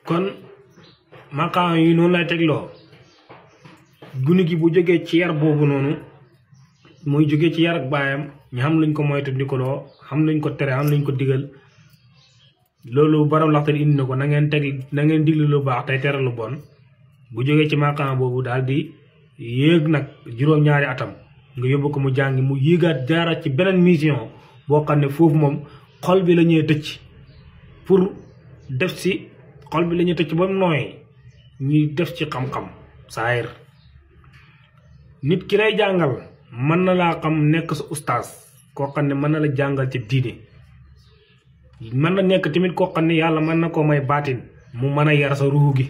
kon maqaam yi noonu lay tegloo gune gi bu jógee ci yar boobu noonu muy jógee ci yar ak baayam ñu xam luñ ko moytu ndikoloo xam luñ ko tere xam luñ ko digal loolu borom Laxdari indi na ko na ngeen diglu lu baax tey tere lu bon bu jógee ci maqaam boobu daal di yéeg nag juróom-ñaari atam nga yóbbu ko mu jàngi mu yéegaat jaaraat ci beneen mission boo xam ne foofu moom xol bi la ñuy tëcc pour def si xol bi la ñuy tëcc ba mu nooy ñuy def ci xam-xam saayir nit ki lay jàngal mën na laa xam nekk sa ustaas koo xam ne mën na la jàngal ci diine mën na nekk tamit koo xam ne yàlla mën na koo may baatin mu mën a yar sa ruux gi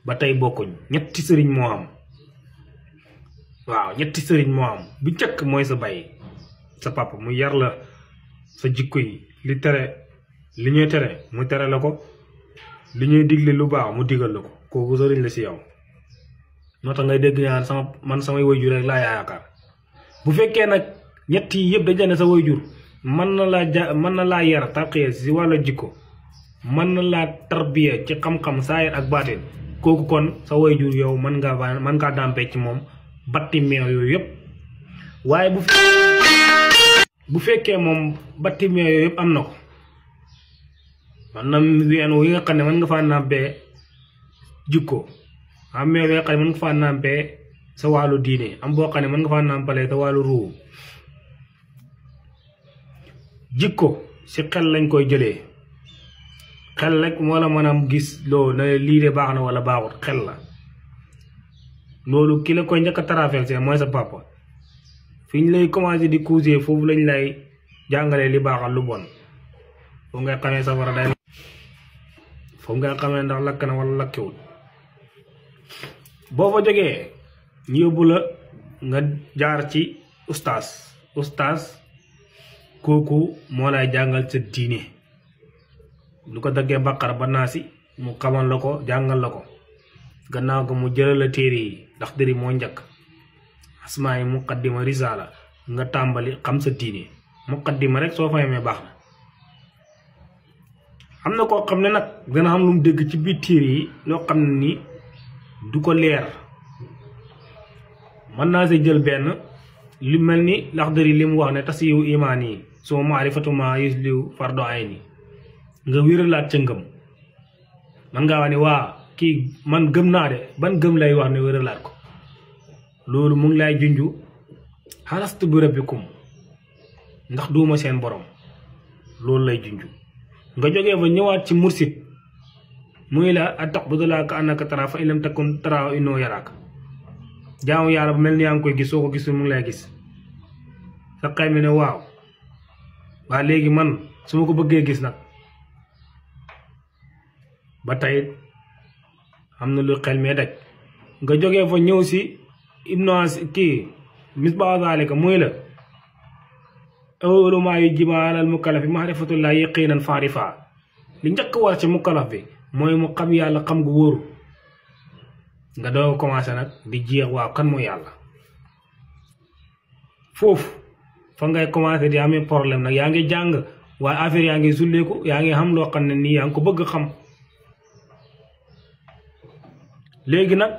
ba tey bokkuñ ñetti sëriñ moo am waaw ñetti sëriñ moo am bu njëkk mooy sa bay sa papa mu yar la sa jikko yi li ñuy tere mu tere la ko li ñuy digle lu baax mu digal la ko kooku sëriñ la si yow moo tax ngay dégg ñaan man samay waajur rek laa yaakaar bu fekkee nag ñett yi yëpp dañ ne sa waajur mën na laa yar tarqiya si wàllu jikko mën na laa tarbiya ci xam-xam saayir ak baatin kooku kon sa waajur yow mën ngaa dàmpee ci moom batti meew yooyu yëpp waaye bu fekkee moom batti meew yooyu yëpp am na ko man na ween wi nga xam ne mën nga faa nàmpee jikko am meew yi nga xam ne mën nga faa nàmpee sa wàllu diine am boo xam ne mën nga faa nàmpalee sa wàllu ruu jikko si xel lañ koy jëlee xel rek moo la mën a gis loo na lii de baax na wala baaxut xel la loolu ki la koy njëkk a traversé mooy sa papa fi ñu lay commencé di couser foofu lañ lay jàngalee li baaxal lu bon foofu ngay xamee safara day foofu ngay xamee ndax lakk na wala lakkewul boo fa jógee ñu yóbbu la nga jaar ci ustaas kooku moo lay jàngal sa diine lu ko daggee bàqara ba naasi mu xamal la ko jàngal la ko gannaaw ko mu jëlal la téere yi Laxdari moo njëkk asmaa yi muqaddima risaala nga tàmbali xam sa diine muqaddima rek soo fa yemee baax na am na koo xam ne nag dana xam lu mu dégg ci biir téere yi loo xam ne ni du ko leer mën naa si jël benn li mel ni Laxdari li mu wax ne tasiyu imaan yi soo maarifatu ma yusliu fardo ayni nga wéralaat ca ngëm man ngaa wax ne waa kii man gëm naa de ban gëm lay wax ne wéralaat ko loolu mu ngi lay junju xalastu bi rabbikum ndax duuma seen borom loolu lay junju nga jógee fa ñëwaat ci mursid muy la ataqbudulaa ka annaka tara fa in lam takun tara innahu yaraaka jaamu yàlla bu mel ni yaa ngi koy gis soo ko gisul mu ngi lay gis sa xel mi ne waaw waa léegi man su ma ko bëggee gis nag ba tey am na lu xel mee daj nga jógee fa ñëw si ibnoas kii misbaa zalika muy la awwalu maa yajibu alal mukallaf bi maarifatullah yaqinan faarifa li njëkk war ci mukallaf bi mooy mu xam yàlla xam gu wóoru nga doo commencé nag di jeex waaw kan mooy yàlla foofu fa ngay commencé di amee problème nag yaa ngi jàng waaye affaire yaa ngi sulleeku yaa ngi xam loo xam ne nii yaa ngi ko bëgg xam léegi nag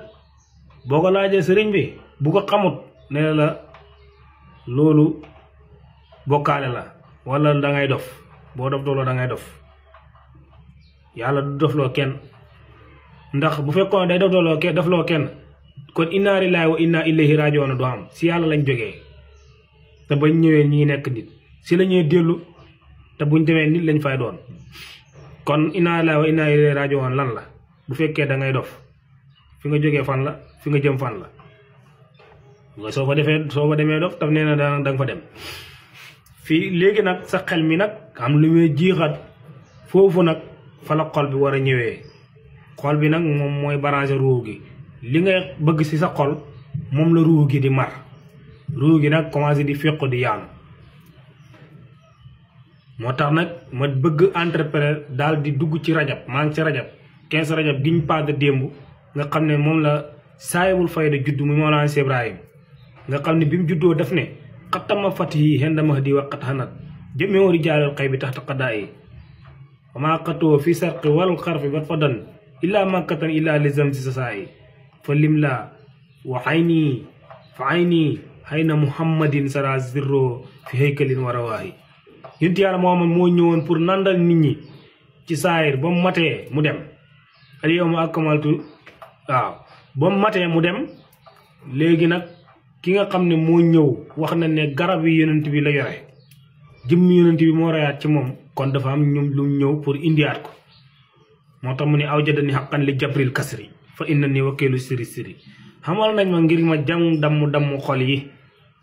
boo ko laajee sëriñ bi bu ko xamut ne la loolu bokkaale la wala da ngay dof boo dof dooloo da ngay dof yàlla du dofloo kenn ndax bu fekkoon day dofloo kenn kon inna lillahi wa inna ilayhi raaji'uun du am si yàlla lañ jógee te bañ ñëwee ñi nekk nit si la ñuy dellu te buñ demee nit lañ fay doon kon inna lillahi wa inna ilayhi raaji'uun lan la bu fekkee da ngay dof fi nga jógee fan la fi nga jëm fan la nga soo fa demee dof daf nee na da nga fa dem fii léegi nag sa xel mi nag am lu muy jiixat foofu nag fa la xol bi war a ñëwee xol bi nag moom mooy branché ruu gi li nga bëgg si sa xol moom la ruu gi di mar ruu gi nag commencé di féq di yaanu moo tax nag ma bëgg entrepreneur daal di dugg ci rajab maa ngi ci rajab 15 rajab giñ paase démb nga xam ne moom la saayibul fayda juddu mu Mawlana Cheikh Ibrahim nga xam ne bi mu juddoo daf ne xattama fatihi henda mahdi waqat hanat jëmeewari jaalal xëy bi tax taqadaa yi وما قطو في سرق والخرف بفضل إلا مكة إلا لزم سسائي فلملا وعيني فعيني حين محمد سرى الزر في هيكل ورواهي ينتي على محمد مو ñewon pour nandal nit ñi ci saayir ba maté mu dem al yawma akmaltu waaw ba maté mu dem légui nak ki nga xamné mo ñew wax na né garab yi yonent bi la yoré jëm yonent bi mo rayat ci mom kon dafa am ñum lu ñew pour indiat ko motax mu ni awjadani haqqan li jabril kasri fa innani wakilu siri siri xamal nañ ma ngir ma jam dam xol yi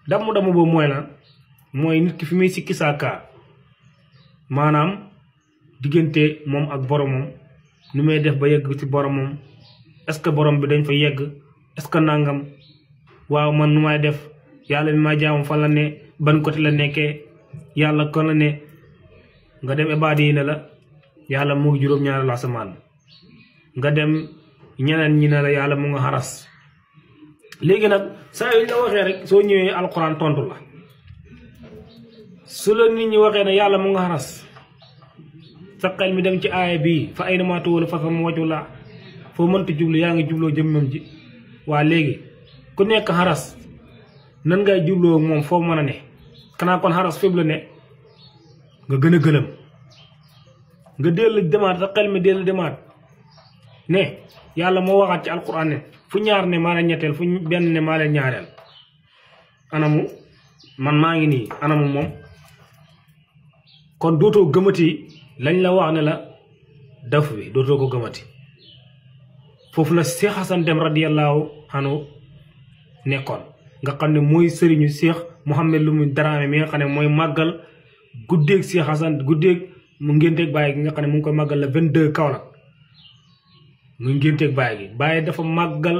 dam bo moy la moy nit ki fi muy sikki saka manam digënté mom ak boromam nu may def ba yegg ci boromam est ce borom bi dañ fa yegg est ce nangam waaw man nu may def yalla mi ma jaam fa la ne ban côté la nekké yalla ko la ne nga dem ibadi na la yalla mo ngi juroom ñaar la samaan nga dem ñeneen ñi na la yalla mo nga haras légui nak sa yu la waxé rek so ñëwé alcorane tontu la su la nit ñi waxé ne yalla mo nga haras sa xel mi dem ci aaya bi fa ayna ma tuwul fa fam waju la fo mënta jublu yaa nga jubloo jëmmam ji waa léegi ku nekk haras nan ngay jubloo moom foo mën a ne xanaa kon haras fépp la ne nga gën a gëlëm nga dellu demaat sa xel mi dellu demaat ne yàlla moo waxaat ci alquran ne fu ñaar ne maa leen ñetteel fu benn ne maa leen ñaareel anamu man maa ngi nii anamu moom kon dootoo gëmati lañ la wax ne la daf bi dootoo ko gëmati foofu la Cheikh Hassan Deme radiyallahu anhu nekkoon nga xam ne mooy sëriñu Cheikh Mouhamed Lamine Dramé mi nga xam ne mooy màggal guddeeg Cheikh Hassan guddeeg mu ngénteeg bàyyi gi nga xam ne mu ngi koy màggal la 22 Kaolack muy ngénteeg bàyyi gi bàyyi dafa màggal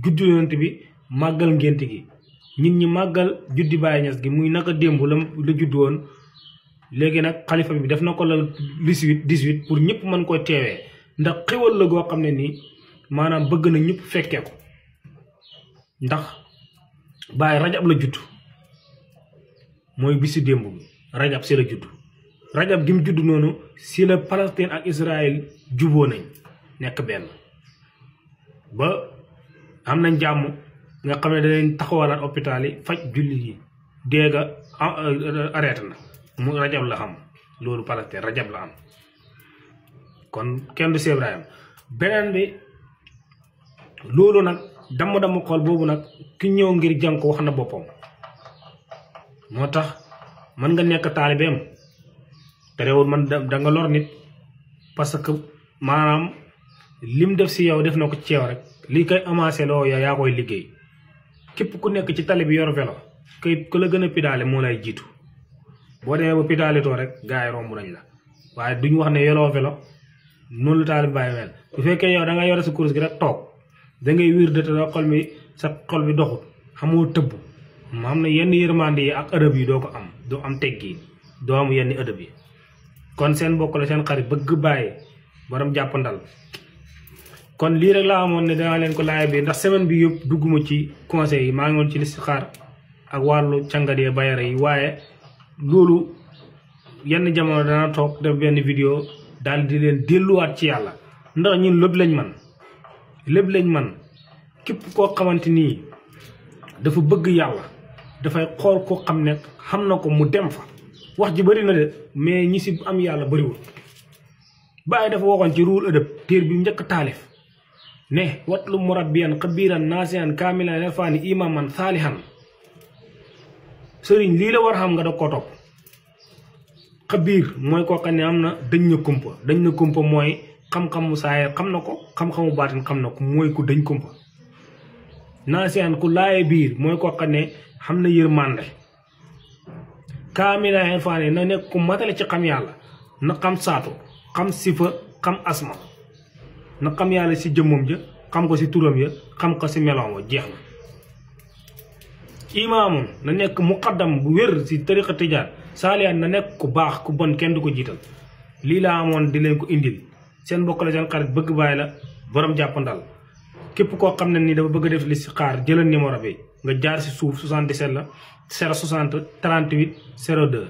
juddu yonent bi màggal ngénte gi nit ñi màggal juddi Baye Niass gi muy naka démb la judd woon léegi nag xalifa bi def na ko la 18 pour ñëpp mën koy teewee ndax xéwal la goo xam ne nii maanaam bëgg na ñëpp fekkee ko ndax Baye rajab la judd mooy bisi démb bi rajab si la judd rajab gi mu judd noonu si la Palestine ak Israël juboo nañ nekk benn ba am nañ jàmm nga xam ne danañ taxawalaat hôpital yi faj julli yi déega arrêté na mu rajab la xam loolu Palestine rajab la am kon kenn du Cheikh Ibrahim beneen bi loolu nag damm xol boobu nag ki ñëw ngir jàng ko wax na boppam moo tax mën nga nekk taalibeem te réewul man da nga lor nit parce que maanaam lim def si yow def na ko ci yow rek li koy amassé loo yow yaa koy liggéey képp ku nekk ci tali bi yor vélo kay ku la gën a pidaale moo lay jiitu boo demee ba pidaale too rek gars yi romb nañ la waaye duñ wax ne yoroo vélo noonu la taalib bàyyi mel bu fekkee yow da nga yore sa course gi rek toog da ngay wiir de te xol mi sa xol bi doxut xamoo tëbb ma am na yenn yërmande yi ak ëdëb yi doo ko am doo am teggi doo am yenn ëdëb yi kon seen bokk la seen xarit bëgg bàyyi borom jàppandal kon lii rek laa amoon ne danaa leen ko laaj bi ndax semaine bi yëpp dugguma ci conseil yi maa ngi woon ci listixaar ak wàllu càngadee bayare yi waaye loolu yenn jamono dana toog def benn vidéo daal di leen delluwaat ci yàlla ndax ñun lépp lañ man képp koo xamante nii dafa bëgg yàlla dafay xool koo xam ne xam na ko mu dem fa wax ji bëri na de mais ñi si am yàlla bëriwul bàyyi dafa waxoon ci ruul ëdëb téer bi njëkk taalif ne watlu murabbiyan xabiran naasihan kaamilan erfaani imaman saalihan sëriñ lii la war xam nga da ko topp xabiir mooy koo xam ne am na dañ na kumpa mooy xam-xamu saayir xam na ko xam-xamu baatin xam na ko mooy ku dañ kumpa naasihan ku laaye biir mooy koo xam ne xam na yërmande kaamila irfaani na nekk ku matale ci xam yàlla na xam saatu xam sifa xam asma na xam yàlla si jëmmam ja xam ko si turam ya xam ko si meloom wa jeex na imaamun na nekk muqaddam bu wér si tariqa tijaan saalihan na nekk ku baax ku bon kenn du ko jiital lii laa amoon di leen ko indil seen mbokk la seen xarit bëgg bàyyi la borom jàppandal képp koo xam ne ni dafa bëgg a def listixaar jëlal numéro bi nga jaar si suuf 77 la 060 38 02